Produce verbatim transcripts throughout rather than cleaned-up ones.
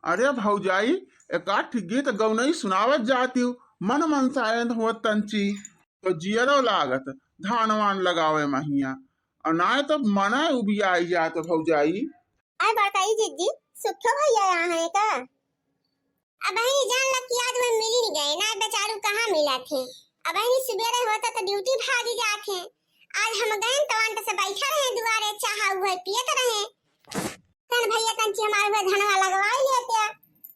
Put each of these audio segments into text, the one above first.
अरे भौजाई, एकाठ गीत गौनई सुनावत जातिउ, मन मनसायन होत तंची, तो जियरो लागत धान वान लगावे महिया, और नाय तो मना उबियाई जात भौजाई। आय बड़काई जिज्जी, सुखो भैया यहाँ है का? अब बहिनी जान लग कि आज वह मिली नहीं गए ना, बेचारू कहाँ मिला थे। अब बहिनी सुबेरे होता तो ड्यूटी भागी जात है। आज हम गए तो अंत से बैठा रहे दुआरे, चाहा उहे पियत रहे। तन भैया तंची हमारे हुए धनवा लगवाई लेते,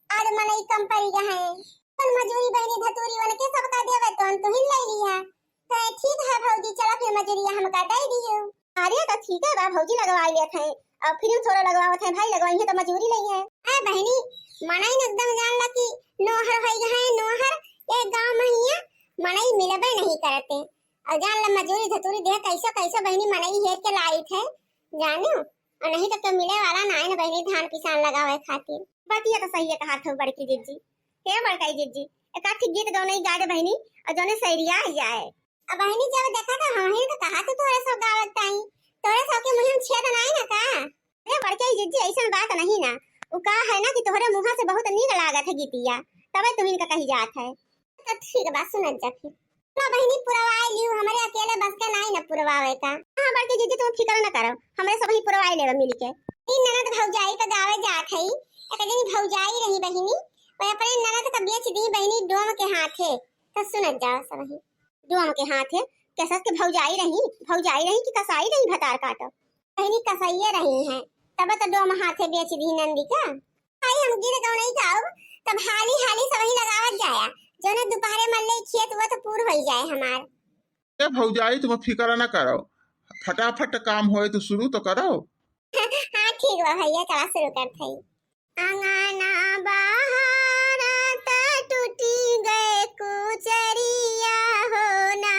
आज मनई कम पड़ी गए। तन मजूरी बहिनी धतूरी वन के सबका देवे तो हम तुहिन ले लिया। तो ठीक है भौजी, चलो फिर मजूरिया हमका दे दियो। अरे तो ठीक है बा भौजी, लगवाई लेत हैं, अब फिर थोड़ा लगवावत हैं भाई, लगवाई है तो मजूरी नहीं है। ए बहिनी, मनई न एकदम जान ला कि नोहर होई गए हैं, नोहर। एक गाँव में हिया मनई मिलबे नहीं करते। और जान ला मजूरी धतूरी दे कैसो कैसो बहिनी मनई हेर के लाई थे, जानियो। और नहीं तो क्यों मिले वाला ना है ना बहिनी धान पिसान लगावे खातिर। बतिया तो सही है कहा थे बड़की जिज्जी। हे बड़काई जिज्जी, एकाठी गीत गौनई गा दे बहिनी, और जौने सैरिया आ जाए। अब बहिनी जब देखा तो हम ही तो कहा तू तोरे सब गावत ताई, तोरे सब के मुँह में छेद ना है ना का? अरे बड़काई जिज्जी, ऐसा बात नहीं ना, उ का है ना कि तोहरे मुँह से बहुत नीक लागत है गीतिया, तबे तुम इनका कही जात है। तो ठीक बा, सुनत जा फिर। ना बहिनी, पुरवाए लियो, हमरे अकेले बस के नाई ना पुरवावे का। हाँ बड़की जिज्जी, तुम फिकर न करो, हमरे सब ही पुरवाए लेबे मिल के। ई ननद भौजाई पे गावे जात है, एक दिन भौजाई रही बहिनी, वो अपने ननद का बेच दी बहिनी डोम के हाथे। तो सुनत जाओ सब ही। डोम के हाथे? कैसा के भौजाई रही, भौजाई रही कि कसाई रही भतार काटो? बहिनी कसैये रही हैं, तब तो डोम हाथे बेच दी नंदी का। भाई हम गीत गौनई गाउब, तब हाली हाली सबही लगावत जाया, जौने दुपहरे मल्ले खेत हुआ तो पूर होई जाए हमार। ए भौजाई, तुम फिकर न करो, फटाफट काम होए तो शुरू तो करो। हाँ ठीक बा भैया, चला शुरू करत हई। अंगना बहारत टूटी गए कुचरिया हो ना,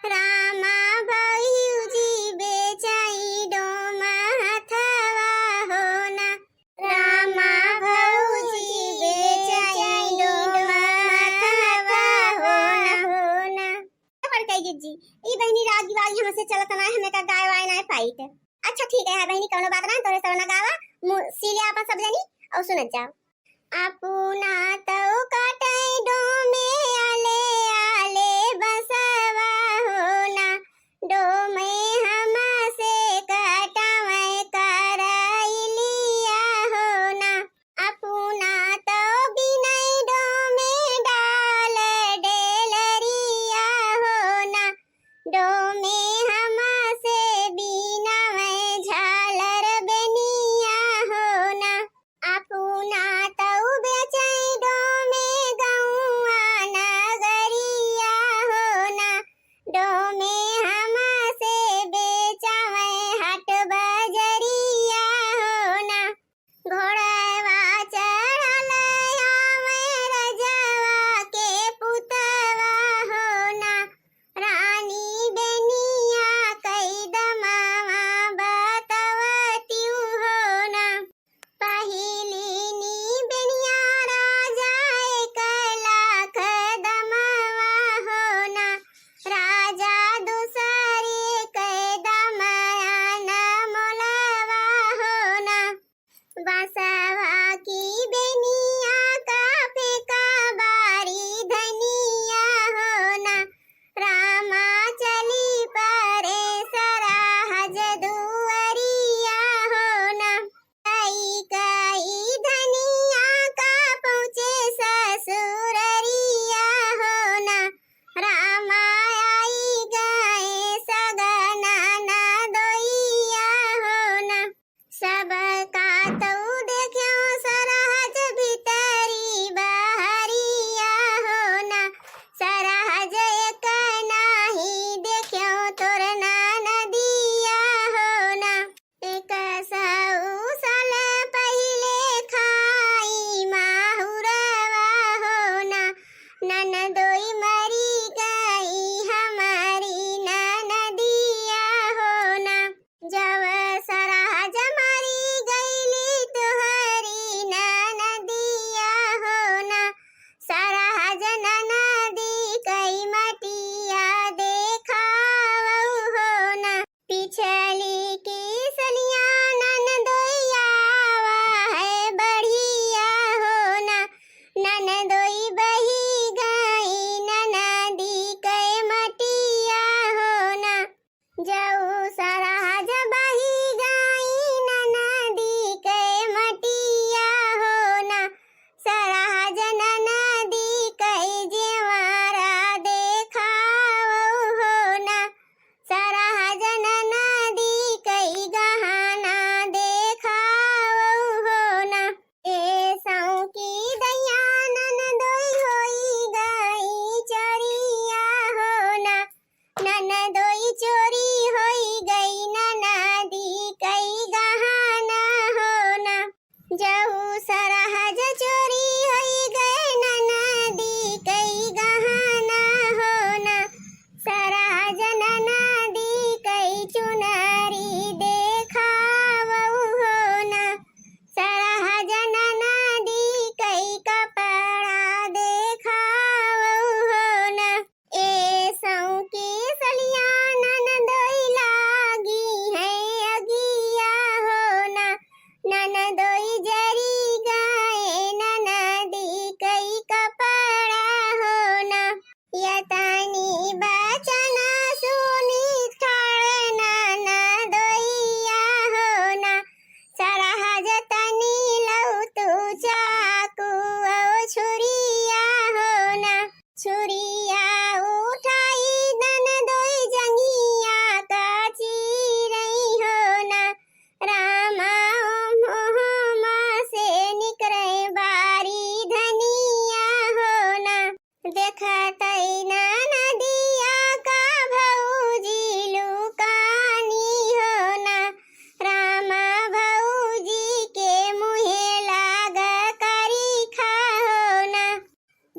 रामा भौजी बेचाई डोम हथवा हो ना, रामा भौजी बेचाई डोम हथवा हो ना, हो ना। बड़काई जिज्जी, ई बहिनी रागी वागी हमसे चलत ना, हमें का गाय वाय ना पाइत। अच्छा ठीक है, है बहिनी, कौनो बात ना, तोरे सब ना गावा, मु-, सीले आपन सब जनी और सुनत जाओ। अपना तौ काटे डोमे आले आले बसवा हो ना, डोमे हमसे कटावे करैलिया हो ना। अपना तौ बिनई डोमे डाल डेलरिया हो ना, डोमे हमसे बिनवे झालर बेनिया हो ना। अपना तौ बेचई डोमे गौं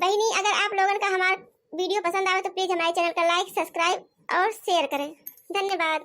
बहिनी, अगर आप लोगन का हमार वीडियो पसंद आवे तो प्लीज हमारे चैनल का लाइक, सब्सक्राइब और शेयर करें। धन्यवाद।